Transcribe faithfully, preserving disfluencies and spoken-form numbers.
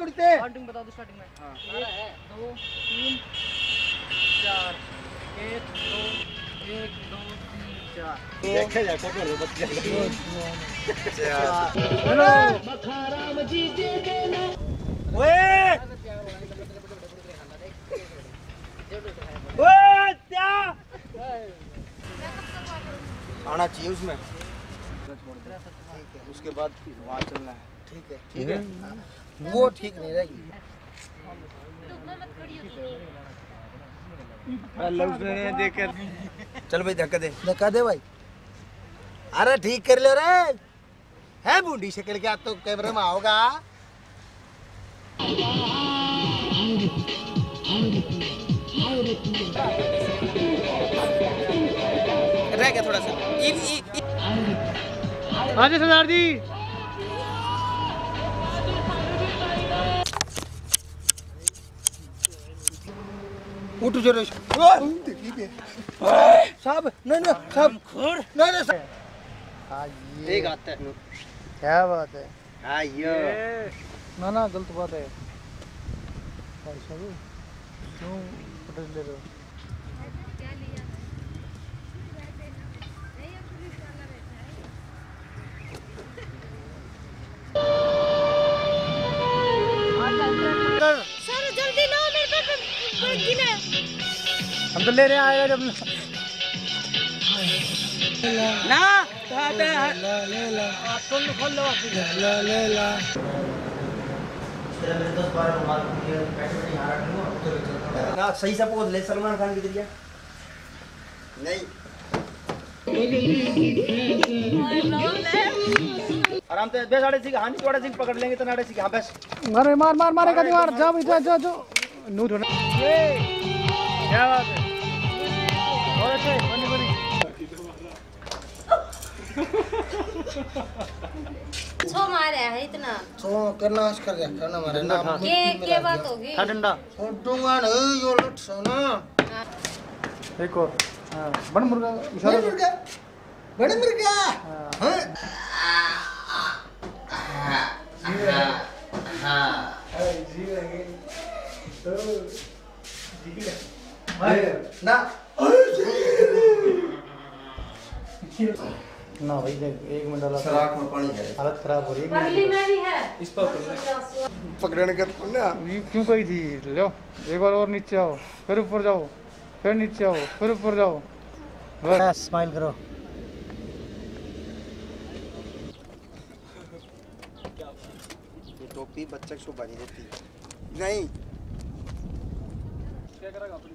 उड़ते। काउंटिंग बता दो स्टार्टिंग में। हाँ। एक, दो, तीन, चार। एक, दो, एक, दो, तीन, चार। देखे जा, पकड़ लो, बच गया। चार। हेलो। ओए! ओए, क्या? आना चाहिए उसमें। उसके बाद वहाँ चलना है। ठीक है। ठीक है। वो ठीक नहीं रहेगी। पहले उसने देख के चल भाई, धक्का दे। धक्का दे भाई। अरे ठीक कर लो रे। है बूढ़ी शक्ल क्या तो कैमरे में आओगा? रह गया थोड़ा सा। इन, इन, इन। हाँ जी सरदार जी। उठ जो रे। साहब, नहीं, नहीं, साहब। नहीं, नहीं, साहब। हाँ, ये। एक हाथ है। क्या बात है? हाँ, यो। ना, ना, गलत बात है। भाई साहब, क्यों पटक ले रहे हो? सर, जल्दी लो, मेरे पे, पे, पे, गिने। हम तो ले रहे हैं, आएगा जब। ना, तो आते हैं। ला, ले ला। आप तुम खोल लो। ला, ले ला। तेरा मेरे दस बारह रुमाल, पैसे भी नहीं आ रहा, चलो, चलो। ना, सही से पोज ले सलमान खान की तरह। नहीं। आराम से, बस आड़े से, हाँ, नहीं, थोड़ा सा पकड़ लेंगे, तो आड़े से, हाँ, बस। मारे, मार, मार, मारे, कदी मार, जा भाई, जा, जा, जा। नू थोड़ा। ये, क्या बात है? बहुत अच्छे, funny, funny। छो मारे है इतना। छो करना आजकल रखा ना मारे ना। के, के बात होगी? ठा डंडा। छोटूंगा नहीं, यो लट सोना। हाँ। एक और। हाँ, बन मुर्गा, इशारा बन कर। मुर्गा, बन मुर्गा। हाँ। हाँ। हाँ। अरे, जी लगे। तो, जी लगे। अरे, ना। ना भाई, देख, एक मिनट वाला सराख में पानी है। हालत खराब हो रही है। पगली में भी है। इस पर पकड़ने का ना। ये क्यों कही थी? लो, एक बार और नीचे आओ, फिर ऊपर जाओ, फिर नीचे आओ, फिर ऊपर जाओ। बस। स्माइल करो। ये टोपी बच्चे को शोभा नहीं देती। नहीं। क्या करेगा अपनी?